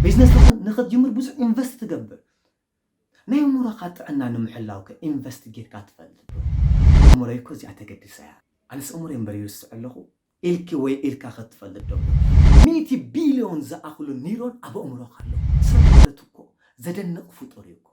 ቢዝነስ ንኽ- ንኽትጅምር ብዙሕ ኢንቨስት ትገብር። ናይ ኣእምሮኻ ጥዕና ንምሕላው ከ ኢንቨስት ጌርካ ትፈልጥ ዶ? ኣእምሮይ እኮ እዚኣ ተገድሳ እያ። ኣነስ ኣእምሮይ እምበር ይርስዕ ኣለኹ ኢልኪ ወይ ኢልካ ከ ትፈልጥ ዶ? ሚእቲ ቢልዮን ዝኣኽሉ ኒሮን ኣብ ኣእምሮኻ ኣሎ። ሰብ ማለት እኮ ዘደንቕ ፍጡር እዩ እኮ።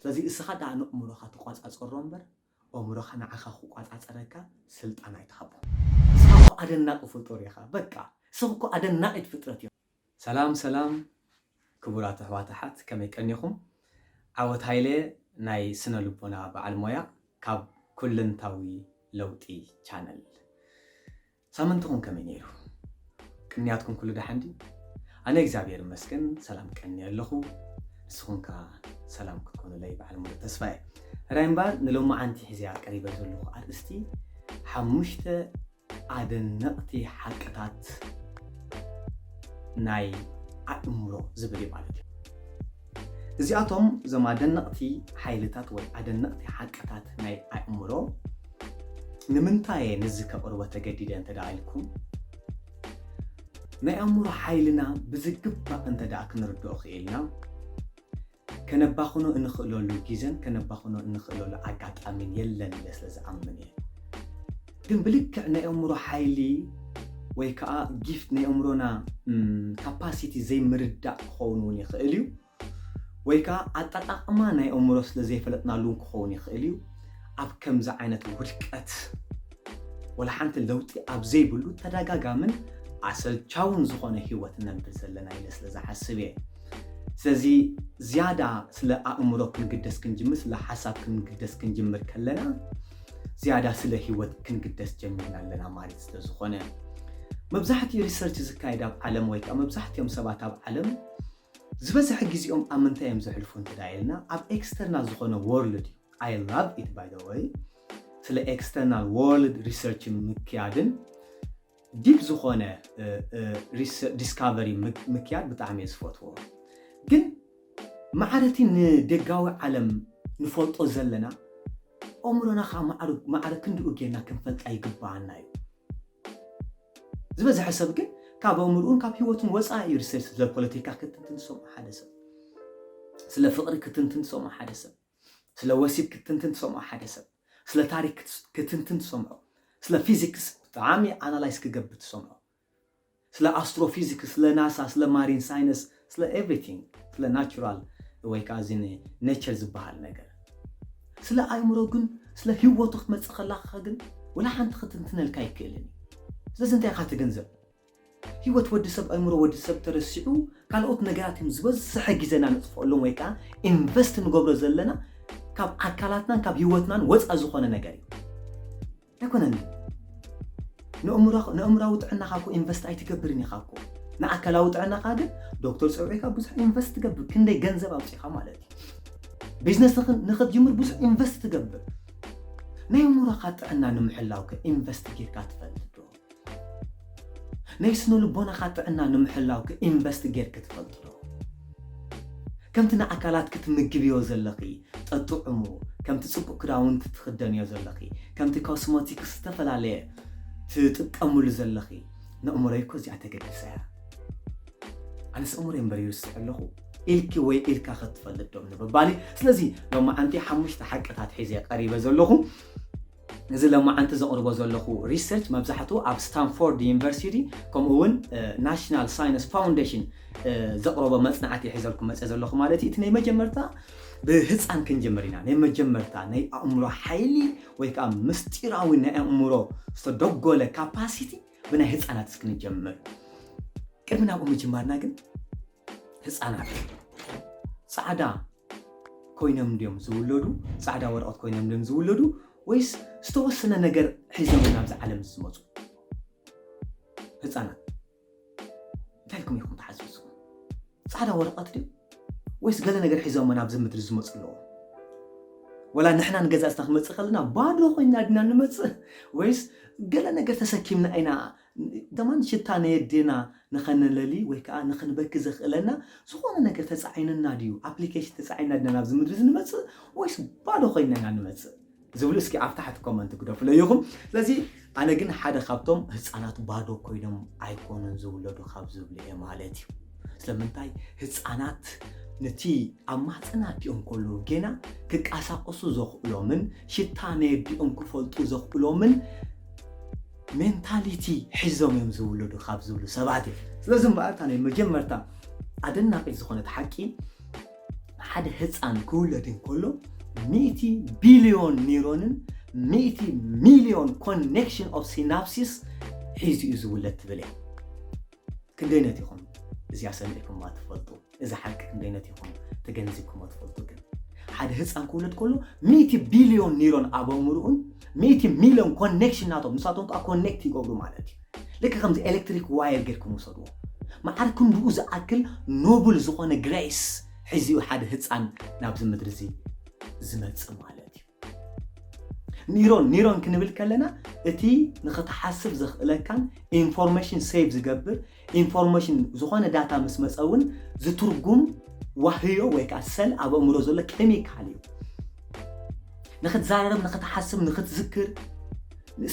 ስለዚ እስኻ ደኣ ንኣእምሮኻ ተቋጻጸሮ እምበር ኣእምሮኻ ንዓኻ ክቋጻጸረካ ስልጣን ኣይትሃቦ። እስኻ እኮ ኣደናቂ ፍጡር ኢኻ። በቃ እስኻ እኮ ኣደናቂት ፍጥረት ኢኻ። ሰላም ሰላም ክቡራት ኣሕዋት ኣሓት፣ ከመይ ቀኒኹም? ዓወት ሃይለ ናይ ስነ ልቦና በዓል ሞያ ካብ ኩለንታዊ ለውጢ ቻነል። ሳምንትኹም ከመይ ነይሩ? ቅንያትኩም ኩሉ ደሓን ድዩ? ኣነ እግዚኣብሔር ይመስገን ሰላም ቀንየ ኣለኹ። ንስኹም ከ ሰላም ክትኮኑለይ በዓል ሙሉእ ተስፋ እየ። ሕራይ እምበኣር ንሎማዓንቲ ሒዘያ ቀሪበ ዘለኹ ኣርእስቲ ሓሙሽተ ኣደነቕቲ ሓቅታት ናይ ኣእምሮ ዝብል እዩ ማለት እዩ። እዚኣቶም እዞም ኣደነቕቲ ሓይልታት ወይ ኣደነቕቲ ሓቅታት ናይ ኣእምሮ ንምንታይ እየ ነዚ ከቕርቦ ተገዲደ እንተ ደኣ ኢልኩም፣ ናይ ኣእምሮ ሓይልና ብዝግባእ እንተ ደኣ ክንርድኦ ክኢልና፣ ከነባኽኖ እንኽእለሉ ግዜን ከነባኽኖ እንኽእለሉ ኣጋጣሚን የለን ኢለ ስለ ዝኣምን እየ። ግን ብልክዕ ናይ ኣእምሮ ሓይሊ ወይ ከዓ ጊፍት ናይ ኣእምሮና ካፓሲቲ ዘይምርዳእ ክኸውን እውን ይኽእል እዩ። ወይ ከዓ ኣጠቃቕማ ናይ ኣእምሮ ስለ ዘይፈለጥናሉ እውን ክኸውን ይኽእል እዩ። ኣብ ከምዚ ዓይነት ውድቀት ወላ ሓንቲ ለውጢ ኣብ ዘይብሉ ተደጋጋምን ኣሰልቻውን ዝኾነ ህይወት እነብር ዘለና ኢለ ስለ ዝሓስብ እየ። ስለዚ ዝያዳ ስለ ኣእምሮ ክንግደስ ክንጅምር፣ ስለ ሓሳብ ክንግደስ ክንጅምር ከለና ዝያዳ ስለ ህይወት ክንግደስ ጀሚርና ኣለና ማለት ስለ ዝኾነ፣ መብዛሕትኡ ሪሰርች ዝካየድ ኣብ ዓለም ወይ ከዓ መብዛሕትኦም ሰባት ኣብ ዓለም ዝበዝሐ ግዜኦም ኣብ ምንታይ እዮም ዘሕልፉ እንተ ደኣ ኢልና፣ ኣብ ኤክስተርናል ዝኾነ ወርልድ እዩ። I love it by the way። ስለ ኤክስተርናል ወርልድ ሪሰርች ምክያድን ዲፕ ዝኾነ ዲስካቨሪ ምክያድ ብጣዕሚ እየ ዝፈትዎ። ግን ማዕረቲ ንደጋዊ ዓለም ንፈልጦ ዘለና፣ ኣእምሮና ከዓ ማዕረ ክንድኡ ጌርና ክንፈልጣ ይግባኣና እዩ። ዝበዝሐ ሰብ ግን ካብ ኣእምርኡን ካብ ህይወቱን ወፃኢ እዩ ሪሰርች። ስለ ፖለቲካ ክትንትን ትሰምዖ ሓደ ሰብ፣ ስለ ፍቕሪ ክትንትን ትሰምዖ ሓደ ሰብ፣ ስለ ወሲብ ክትንትን ትሰምዖ ሓደ ሰብ፣ ስለ ታሪክ ክትንትን ትሰምዖ፣ ስለ ፊዚክስ ብጣዕሚ ኣናላይዝ ክገብር ትሰምዖ፣ ስለ ኣስትሮፊዚክስ፣ ስለ ናሳ፣ ስለ ማሪን ሳይንስ፣ ስለ ኤቭሪቲንግ፣ ስለ ናቹራል ወይ ከዓ እዚ ኔቸር ዝበሃል ነገር። ስለ ኣእምሮ ግን፣ ስለ ህይወቱ ክትመፅእ ከላካ ግን ወላ ሓንቲ ክትንትነልካ ኣይክእልን እዩ። ስለዚ እንታይ ኢካ ትግንዘብ? ህይወት ወዲ ሰብ፣ ኣእምሮ ወዲ ሰብ ተረሲዑ ካልኦት ነገራት እዮም ዝበዝሐ ግዜና ነጥፍኣሎም ወይ ከዓ ኢንቨስት ንገብሮ ዘለና ካብ ኣካላትናን ካብ ህይወትናን ወፃ ዝኾነ ነገር እዩ። ኣይኮነን። ንእምራዊ ጥዕናኻ እኮ ኢንቨስት ኣይትገብርን ኢኻ እኮ። ንኣካላዊ ጥዕናኻ ግን ዶክተር ፀውዒካ ብዙሕ ኢንቨስት ትገብር፣ ክንደይ ገንዘብ ኣውፂኻ ማለት እዩ። ቢዝነስ ንክትጅምር ብዙሕ ኢንቨስት ትገብር። ናይ እምሮኻ ጥዕና ንምሕላው ከ ኢንቨስት ጌርካ ትፈልጥ ዶ? ናይ ስነ ልቦናኻ ጥዕና ንምሕላው ከ ኢንቨስት ጌርክ ትፈልጥ ዶ? ከምቲ ንኣካላት ክትምግብዮ ዘለኺ ጠጥዕሙ፣ ከምቲ ጽቡቕ ክዳውንቲ ትኽደንዮ ዘለኺ፣ ከምቲ ኮስሞቲክስ ዝተፈላለየ ትጥቀምሉ ዘለኺ፣ ንእምሮይ እኮ እዚኣ ተገድሳ እያ። ኣነስ እምሮይ እምበር ይርስዕ ኣለኹ ኢልኪ ወይ ኢልካ ክትፈልጥ ዶ ንምባል እዩ። ስለዚ ሎማዓንቲ ሓሙሽተ ሓቅታት ሒዘ ቀሪበ ዘለኹ። እዚ ሎማዓንቲ ዘቕርቦ ዘለኹ ሪሰርች መብዛሕትኡ ኣብ ስታንፎርድ ዩኒቨርሲቲ ከምኡ እውን ናሽናል ሳይንስ ፋውንዴሽን ዘቕረቦ መፅናዕቲ ሒዘልኩም መፀ ዘለኹ ማለት እዩ። እቲ ናይ መጀመርታ ብህፃን ክንጅምር ኢና። ናይ መጀመርታ ናይ ኣእምሮ ሓይሊ ወይ ከዓ ምስጢራዊ ናይ ኣእምሮ ዝተደጎለ ካፓሲቲ ብናይ ህፃናት እስክንጀምር። ቅድሚ ናብኡ ምጅማርና ግን ህፃናት ፃዕዳ ኮይኖም እንድዮም ዝውለዱ? ፃዕዳ ወረቐት ኮይኖም እንድዮም ዝውለዱ? ወይስ ዝተወሰነ ነገር ሒዞም ናብዚ ዓለም ዝመፁ ህፃናት? እንታይ ኢልኩም ኢኹም ትሓስቡ ንስኹም? ፃዕዳ ወረቐት ድዩ? ወይስ ገለ ነገር ሒዞም ናብዚ ምድሪ ዝመፁ ኣለዎ? ወላ ንሕና ንገዛእትና ክመፅእ ከለና ባዶ ኮይና ድና ንመፅእ? ወይስ ገለ ነገር ተሰኪምና ኢና? ደማን ሽታ ናይ ኣዴና ንኸነለሊ ወይ ከዓ ንኽንበኪ ዘኽእለና ዝኾነ ነገር ተፃዒንና ድዩ? ኣፕሊኬሽን ተፃዒንና ድና ናብዚ ምድሪ ዝንመፅእ? ወይስ ባዶ ኮይና ኢና ንመፅእ? ዝብሉ እስኪ ኣብ ታሕቲ ኮመንት ግደፉለይ ኢኹም። ስለዚ ኣነ ግን ሓደ ካብቶም ህፃናት ባዶ ኮይኖም ኣይኮኑን ዝውለዱ ካብ ዝብሉ እየ ማለት እዩ። ስለምንታይ ህፃናት ነቲ ኣብ ማህፀን ኣዲኦም ከለዉ ጌና ክቃሳቀሱ ዘኽእሎምን ሽታ ናይ ኣዲኦም ክፈልጡ ዘኽእሎምን ሜንታሊቲ ሒዞም እዮም ዝውለዱ ካብ ዝብሉ ሰባት እዮም። ስለዚ እምበኣር እታ ናይ መጀመርታ ኣደናቂት ዝኾነት ሓቂ ሓደ ህፃን ክውለድ እንከሎ ሚእቲ ቢልዮን ኒሮንን ሚእቲ ሚልዮን ኮኔክሽን ኦፍ ሲናፕሲስ ሒዙ እዩ ዝውለድ ትብል እያ። ክንደይነት ኢኹም እዚኣ ሰሚዕኩማ ትፈልጡ? እዚ ሓቂ ክንደይነት ኢኹም ተገንዚብኩሞ ትፈልጡ? ግን ሓደ ህፃን ክውለድ ከሎ ሚእቲ ቢልዮን ኒሮን ኣብ ኣእምርኡን ሚእቲ ሚልዮን ኮኔክሽን ናቶም ንሳቶም ከዓ ኮኔክት ይገብሩ ማለት እዩ። ልክ ከምዚ ኤሌክትሪክ ዋየር ጌርኩም ውሰድዎ። መዓር ክንድኡ ዝኣክል ኖብል ዝኾነ ግሬስ ሒዙ ሓደ ህፃን ናብዚ ምድሪ እዚ ዝመፅእ ማለት እዩ። ኒሮን ኒሮን ክንብል ከለና እቲ ንኽትሓስብ ዘኽእለካን ኢንፎርሜሽን ሴቭ ዝገብር ኢንፎርሜሽን ዝኾነ ዳታ ምስ መፀ እውን ዝትርጉም ዋህዮ ወይ ከዓ ሰል ኣብ ኣእምሮ ዘሎ ኬሚካል እዩ። ንኽትዛረብ ንኽትሓስብ ንኽትዝክር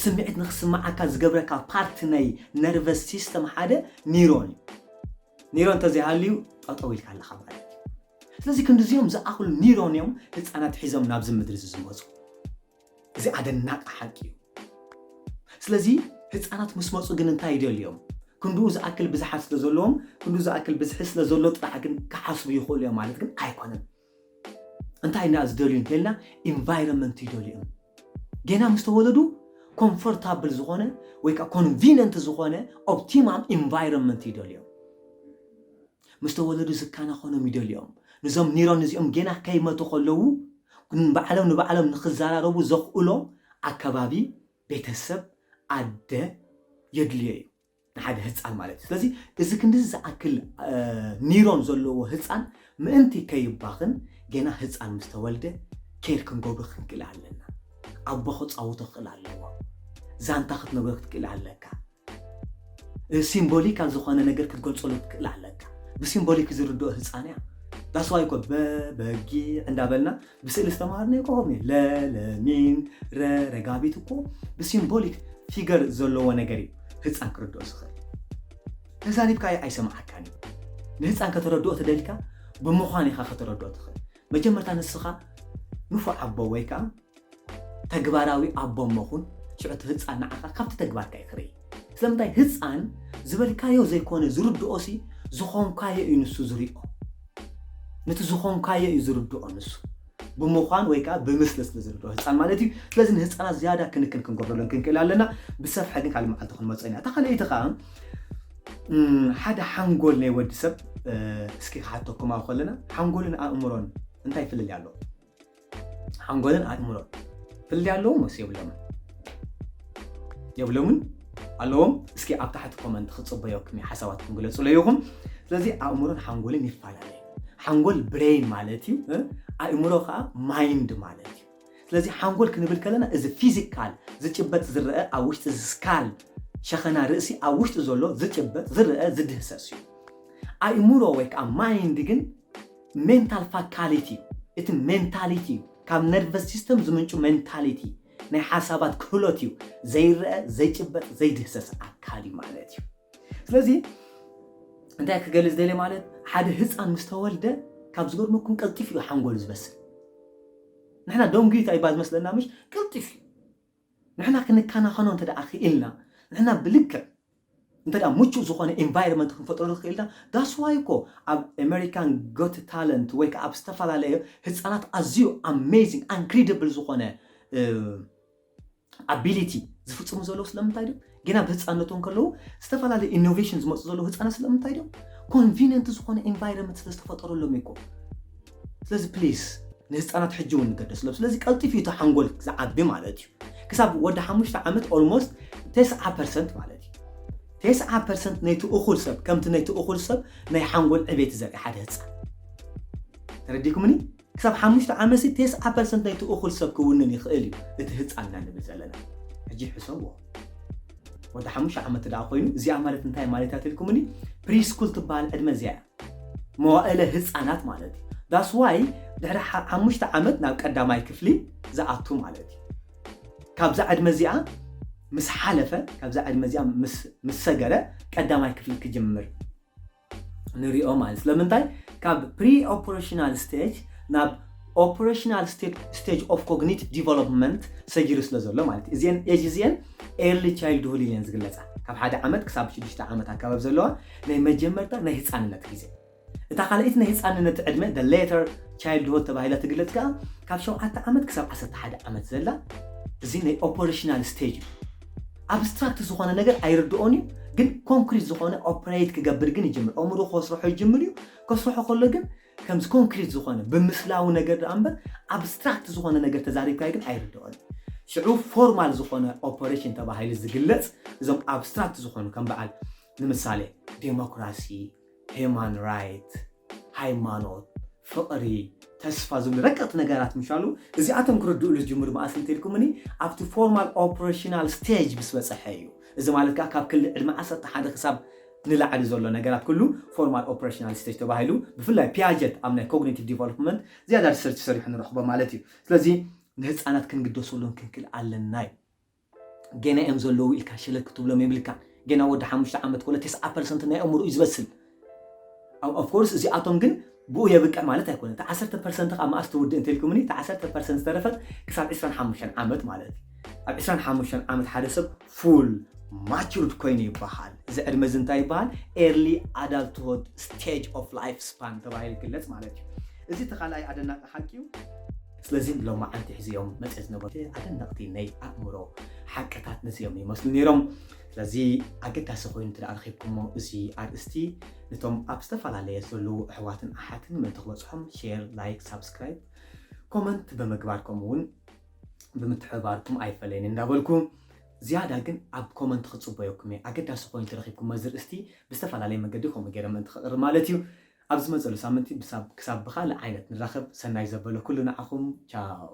ስምዒት ንኽስምዓካ ዝገብረካ ፓርቲ ናይ ነርቨስ ሲስተም ሓደ ኒሮን እዩ። ኒሮን እንተዘይሃልዩ ጠጠው ኢልካ ኣለኻ ማለት እዩ። ስለዚ ክንድዚኦም ዝኣኽሉ ኒሮን እዮም ህፃናት ሒዞም ናብዚ ምድሪ እዚ ዝመፁ። እዚ ኣደናቂ ሓቂ እዩ። ስለዚ ህፃናት ምስ መፁ ግን እንታይ ይደልዮም? ክንድኡ ዝኣክል ብዝሓት ስለ ዘለዎም ክንድኡ ዝኣክል ብዝሒ ስለ ዘሎ ጥራሕ ግን ክሓስቡ ይኽእሉ እዮም ማለት ግን ኣይኮነን። እንታይ ኢና ዝደልዩ እንተልና ኢንቫይሮንመንት ይደልዮም። ገና ምስ ተወለዱ ኮምፎርታብል ዝኾነ ወይ ከዓ ኮንቪነንት ዝኾነ ኦፕቲማም ኢንቫይሮንመንት ይደልዮም። ምስ ተወለዱ ዝከናኸኖም ይደልዮም። ንዞም ኒሮን እዚኦም ገና ከይመቱ ከለዉ ንባዕሎም ንባዕሎም ንክዘራረቡ ዘኽእሎ ኣከባቢ ቤተሰብ ኣደ የድልዮ እዩ ንሓደ ህፃን ማለት እዩ። ስለዚ እዚ ክንዲ ዝኣክል ኒሮን ዘለዎ ህፃን ምእንቲ ከይባኽን ገና ህፃን ምስ ተወልደ ኬር ክንገብሮ ክንክእል ኣለና። ኣቦ ክፃውቶ ክኽእል ኣለዎ። ዛንታ ክትነግሮ ክትክእል ኣለካ። ሲምቦሊካል ዝኾነ ነገር ክትገልፀሉ ክትክእል ኣለካ። ብሲምቦሊክ ዝርድኦ ህፃን እያ። ዳስዋይ ኮ በበጊዕ እንዳበልና ብስእሊ ዝተምሃርናዮ ኮ ከምኡ ለለሚን ረረጋቢት እኮ ብሲምቦሊክ ፊገር ዘለዎ ነገር እዩ ህፃን ክርድኦ ዝኽእል። ተዛሪብካዮ ኣይሰምዓካን እዩ። ንህፃን ከተረድኦ ተደሊካ ብምዃን ኢኻ ከተረድኦ ትኽእል። መጀመርታ ንስኻ ንፉዕ ኣቦ ወይ ከዓ ተግባራዊ ኣቦ እሞ ኩን። ሽዑ እቲ ህፃን ንዓኻ ካብቲ ተግባርካ እዩ ክርኢ። ስለምንታይ ህፃን ዝበልካዮ ዘይኮነ ዝርድኦሲ ዝኾንካዮ እዩ ንሱ ዝሪኦ። ነቲ ዝኾንካዮ እዩ ዝርድኦ ንሱ ብምዃን ወይ ከዓ ብምስሊ ስለ ዝርድኦ ህፃን ማለት እዩ። ስለዚ ንህፃናት ዝያዳ ክንክን ክንገብረሎም ክንክእል ኣለና። ብሰፍሐ ግን ካልእ መዓልቲ ክንመፅኦ ኢና። እታ ካልኣይቲ ከዓ ሓደ ሓንጎል ናይ ወዲ ሰብ እስኪ ክሓተኩም ኣብ ከለና ሓንጎልን ኣእምሮን እንታይ ፍልልይ ኣለዎ? ሓንጎልን ኣእምሮን ፍልልይ ኣለዎም ወይስ የብሎምን? የብሎምን ኣለዎም። እስኪ ኣብ ታሕቲ ኮመንት ክፅበየኩም እዩ፣ ሓሳባትኩም ግለፁለይ ኢኹም። ስለዚ ኣእምሮን ሓንጎልን ይፈላለዩ። ሓንጎል ብሬን ማለት እዩ፣ ኣእምሮ ከዓ ማይንድ ማለት እዩ። ስለዚ ሓንጎል ክንብል ከለና እዚ ፊዚካል ዝጭበጥ ዝረአ ኣብ ውሽጢ እዚ ስካል ሸኸና ርእሲ ኣብ ውሽጢ ዘሎ ዝጭበጥ ዝረአ ዝድህሰስ እዩ። ኣእምሮ ወይ ከዓ ማይንድ ግን ሜንታል ፋካሊቲ እዩ። እቲ ሜንታሊቲ እዩ፣ ካብ ነርቨስ ሲስተም ዝምንጩ ሜንታሊቲ ናይ ሓሳባት ክህሎት እዩ። ዘይረአ ዘይጭበጥ ዘይድህሰስ ኣካል እዩ ማለት እዩ። ስለዚ እንታይ ክገልፅ ደልየ ማለት ሓደ ህፃን ምስ ተወልደ ካብ ዝገርመኩም ቀልጢፉ እዩ ሓንጎሉ ዝበስል። ንሕና ደንጉዩ እንታይ እባ ዝመስለና ምሽ ቀልጢፉ እዩ። ንሕና ክንከናኸኖ እንተ ደኣ ክኢልና ንሕና ብልክዕ እንተ ደኣ ምቹእ ዝኾነ ኢንቫይሮንመንት ክንፈጥረሉ ክኢልና ዳስዋይ እኮ ኣብ ኣሜሪካን ጎት ታለንት ወይ ከዓ ኣብ ዝተፈላለየ ህፃናት ኣዝዩ ኣሜዚንግ ኣንክሪዲብል ዝኾነ ኣቢሊቲ ዝፍፅሙ ዘለዉ ስለምንታይ ድዮም? ግን ኣብ ህፃነቶም ከለዉ ዝተፈላለዩ ኢኖቬሽን ዝመፁ ዘለዉ ህፃናት ስለምንታይ ድዮም? ኮንቪኒንት ዝኾነ ኢንቫይሮንመንት ስለ ዝተፈጠረሎም እኮ። ስለዚ ፕሊስ ንህፃናት ሕጂ እውን ንገደስሎም። ስለዚ ቀልጢፉ እዩ እቲ ሓንጎል ዝዓቢ ማለት እዩ። ክሳብ ወዲ ሓሙሽተ ዓመት ኦልሞስት ተስዓ ፐርሰንት ማለት እዩ። ተስዓ ፐርሰንት ናይቲ እኹል ሰብ ከምቲ ናይቲ እኹል ሰብ ናይ ሓንጎል ዕቤት ዘርኢ ሓደ ህፃን ተረዲኩምኒ? ክሳብ ሓሙሽተ ዓመት ሲ ተስዓ ፐርሰንት ናይቲ እኹል ሰብ ክውንን ይኽእል እዩ እቲ ህፃን ኢና ንብል ዘለና። ሕጂ ሕሰብዎ። ወዲ ሓሙሽተ ዓመት ደኣ ኮይኑ እዚኣ ማለት እንታይ ማለት እያ ትልኩምኒ? ፕሪስኩል ትበሃል ዕድመ እዚኣ እያ። መዋእለ ህፃናት ማለት እዩ። ዳስ ዋይ ድሕሪ ሓ- ሓሙሽተ ዓመት ናብ ቀዳማይ ክፍሊ ዝኣቱ ማለት እዩ። ካብዛ ዕድመ እዚኣ ምስ ሓለፈ ካብዛ ዕድመ እዚኣ ምስ ምስ ሰገረ ቀዳማይ ክፍሊ ክጅምር ንሪኦ ማለት። ስለምንታይ? ካብ pre-operational stage ናብ operational stage of cognitive development ሰጊሩ ስለ ዘሎ ማለት እዩ። እዚአን age እዚአን early childhood ኢለን ዝግለፃ፣ ካብ ሓደ ዓመት ክሳብ ሽዱሽተ ዓመት ኣካባቢ ዘለዋ ናይ መጀመርታ ናይ ህፃንነት ግዜ። እታ ካልኣይቲ ናይ ህፃንነት ዕድመ the later childhood ተባሂላ ትግለፅ ከዓ ካብ ሸውዓተ ዓመት ክሳብ ዓሰርተ ሓደ ዓመት ዘላ፣ እዚ ናይ operational stage እዩ። Abstract ዝኾነ ነገር ኣይርድኦን እዩ፣ ግን concrete ዝኾነ operate ክገብር ግን ይጅምር። ኣእምሮ ከስርሖ ይጅምር እዩ። ከስርሖ ከሎ ግን ከምዚ concrete ዝኾነ ብምስላዊ ነገር ደኣ እምበር abstract ዝኾነ ነገር ተዛሪብካዮ ግን ኣይርድኦን እዩ። ሽዑ formal ዝኾነ operation ተባሂሉ ዝግለፅ እዞም abstract ዝኾኑ ከም በዓል ንምሳሌ ዴሞክራሲ፣ human right፣ ሃይማኖት፣ ፍቕሪ፣ ተስፋ ዝብሉ ረቀቕቲ ነገራት ምሻሉ እዚኣቶም ክርድእሉ ዝጅምሩ መኣስ እንተልኩምኒ ኣብቲ formal operational stage ምስ በፀሐ እዩ። እዚ ማለት ከዓ ካብ ክሊ ዕድመ ዓሰርተ ሓደ ክሳብ ንላዕሊ ዘሎ ነገራት ኩሉ formal operational stage ተባሂሉ ብፍላይ ፒያጀት ኣብ ናይ cognitive development ዝያዳ research ሰሪሑ ንረኽቦ ማለት እዩ። ስለዚ ንህፃናት ክንግደሰሎም ክንክእል ኣለና እዩ። ገና እዮም ዘለዉ ኢልካ ሸለል ክትብሎም የብልካ። ገና ወዲ ሓሙሽተ ዓመት ኮለ ተስዓ ፐርሰንት ናይ ኣእምሮ እዩ ዝበስል። Of course እዚኣቶም ግን ብኡ የብቅዕ ማለት ኣይኮነ። እቲ ዓሰርተ ፐርሰንት ከዓ መኣስ ትውድእ እንተልኩምኒ እቲ ዓሰርተ ፐርሰንት ዝተረፈት ክሳብ ዕስራን ሓሙሽተን ዓመት ማለት እዩ። ኣብ ዕስራን ሓሙሽተን ዓመት ሓደ ሰብ full matured ኮይኑ ይበሃል። እዚ ዕድመ እዚ እንታይ ይበሃል? Early adulthood stage of life span ተባሂሉ ይግለፅ ማለት እዩ። እዚ እቲ ካልኣይ ኣደናቂ ሓቂ እዩ። ስለዚ ሎማዓንቲ ሕዚኦም መፅእ ዝነበሩ ኣደነቕቲ ናይ ኣእምሮ ሓቅታት ነዚኦም ይመስሉ ነይሮም። ስለዚ ኣገዳሲ ኮይኑ እንተ ረኺብኩሞ እዚ ኣርእስቲ ነቶም ኣብ ዝተፈላለየ ዘለዉ ኣሕዋትን ኣሓትን ምእንቲ ክበፅሖም share፣ like፣ subscribe፣ comment ብምግባር ከምኡ እውን ብምትሕብባርኩም ኣይፈለየኒ እንዳበልኩ ዝያዳ ግን ኣብ comment ክፅበየኩም እየ። ኣገዳሲ ኮይኑ ተረኺብኩም እዚ ርእስቲ ብዝተፈላለየ መገዲ ከምኡ ገይረ ምእንቲ ክቕርብ ማለት እዩ። ኣብ ዝመፀሉ ሳምንቲ ብሳብ ክሳብ ብኻልእ ዓይነት ንራኸብ። ሰናይ ዘበለ ኩሉ ንዓኹም። ቻው።